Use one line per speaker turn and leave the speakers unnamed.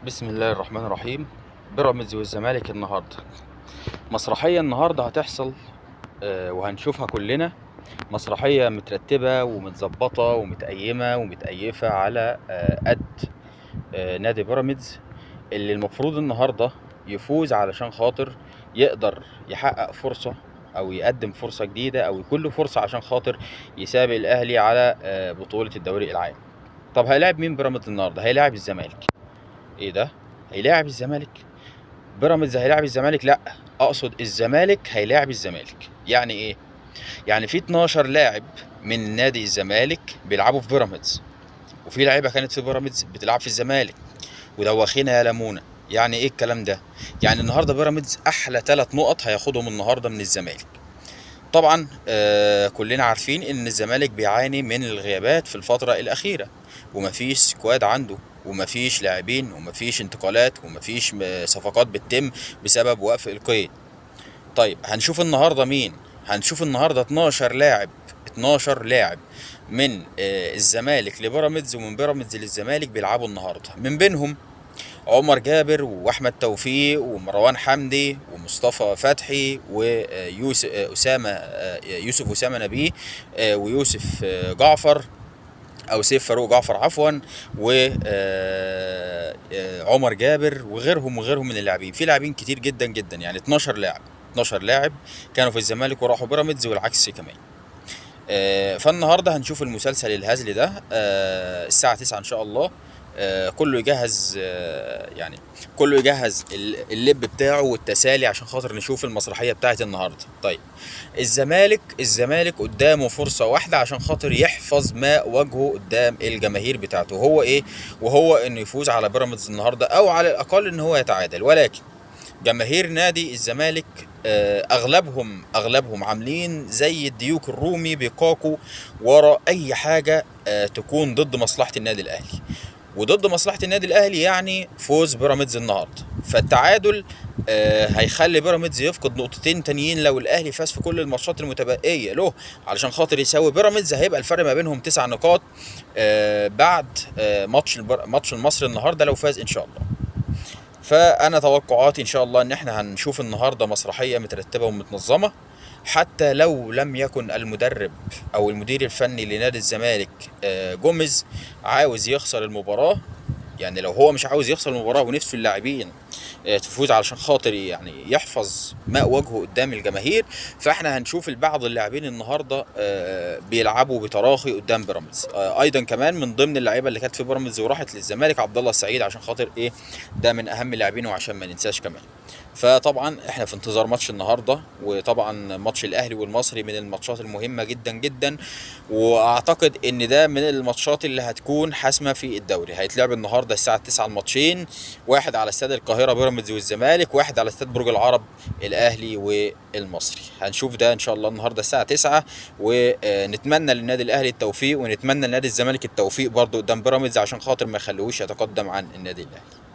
بسم الله الرحمن الرحيم. بيراميدز والزمالك النهارده مسرحية النهارده هتحصل، وهنشوفها كلنا. مسرحية مترتبة ومتظبطه ومتقيمه ومتقيفه على قد نادي بيراميدز اللي المفروض النهارده يفوز علشان خاطر يقدر يحقق فرصة او يقدم فرصة جديدة او يكون له فرصة عشان خاطر يسابق الاهلي على بطوله الدوري العام. طب هيلاعب مين بيراميدز النهارده؟ هيلاعب الزمالك. ايه ده؟ هيلاعب الزمالك؟ بيراميدز هيلاعب الزمالك؟ لا، اقصد الزمالك هيلاعب الزمالك. يعني ايه؟ يعني في 12 لاعب من نادي الزمالك بيلعبوا في بيراميدز، وفي لعيبة كانت في بيراميدز بتلعب في الزمالك، ودوخينا يا لمونه. يعني ايه الكلام ده؟ يعني النهارده بيراميدز احلى 3 نقط هياخدهم النهارده من الزمالك. طبعا كلنا عارفين ان الزمالك بيعاني من الغيابات في الفترة الاخيرة، ومفيش squad عنده، ومفيش لاعبين، ومفيش انتقالات، ومفيش صفقات بتتم بسبب وقف القيد. طيب هنشوف النهارده مين؟ هنشوف النهارده 12 لاعب، 12 لاعب من الزمالك لبيراميدز ومن بيراميدز للزمالك بيلعبوا النهارده. من بينهم عمر جابر واحمد توفيق ومروان حمدي ومصطفى فتحي ويوسف اسامة، يوسف اسامة نبيه، ويوسف جعفر او سيف فاروق جعفر عفوا، وعمر جابر وغيرهم وغيرهم من اللاعبين. في لاعبين كتير جدا جدا، يعني 12 لاعب، 12 لاعب كانوا في الزمالك وراحوا بيراميدز والعكس كمان. فالنهارده هنشوف المسلسل الهزلي ده الساعة 9 ان شاء الله. كله يجهز، يعني كله يجهز اللب بتاعه والتسالي عشان خاطر نشوف المسرحية بتاعت النهارده. طيب الزمالك قدامه فرصة واحدة عشان خاطر يحفظ ماء وجهه قدام الجماهير بتاعته، وهو ايه؟ وهو انه يفوز على بيراميدز النهارده، او على الاقل ان هو يتعادل. ولكن جماهير نادي الزمالك اغلبهم عاملين زي الديوك الرومي، بيقاقوا ورا اي حاجة تكون ضد مصلحة النادي الاهلي، وضد مصلحة النادي الاهلي يعني فوز بيراميدز النهارده. فالتعادل هيخلي بيراميدز يفقد نقطتين تانيين لو الاهلي فاز في كل الماتشات المتبقية له علشان خاطر يساوي بيراميدز. هيبقى الفرق ما بينهم 9 نقاط بعد ماتش المصري النهارده لو فاز ان شاء الله. فانا توقعاتي ان شاء الله ان احنا هنشوف النهارده مسرحية مترتبة ومتنظمه، حتى لو لم يكن المدرب او المدير الفني لنادي الزمالك جوميز عاوز يخسر المباراة. يعني لو هو مش عاوز يخسر المباراة ونفسه اللاعبين تفوز علشان خاطر يعني يحفظ ماء وجهه قدام الجماهير، فاحنا هنشوف البعض اللاعبين النهارده بيلعبوا بتراخي قدام بيراميدز. ايضا كمان من ضمن اللعيبة اللي كانت في بيراميدز وراحت للزمالك عبد الله السعيد، عشان خاطر ايه؟ ده من اهم اللاعبين وعشان ما ننساش كمان. فطبعا احنا في انتظار ماتش النهارده، وطبعا ماتش الاهلي والمصري من الماتشات المهمة جدا جدا، واعتقد ان ده من الماتشات اللي هتكون حاسمة في الدوري. هيتلعب النهارده الساعة 9 الماتشين، واحد على استاد القاهرة بيراميدز والزمالك، واحد على استاد برج العرب الاهلي والمصري. هنشوف ده ان شاء الله النهارده الساعة 9، ونتمنى للنادي الاهلي التوفيق، ونتمنى لنادي الزمالك التوفيق برضه قدام بيراميدز عشان خاطر ما يخليهوش يتقدم عن النادي الاهلي.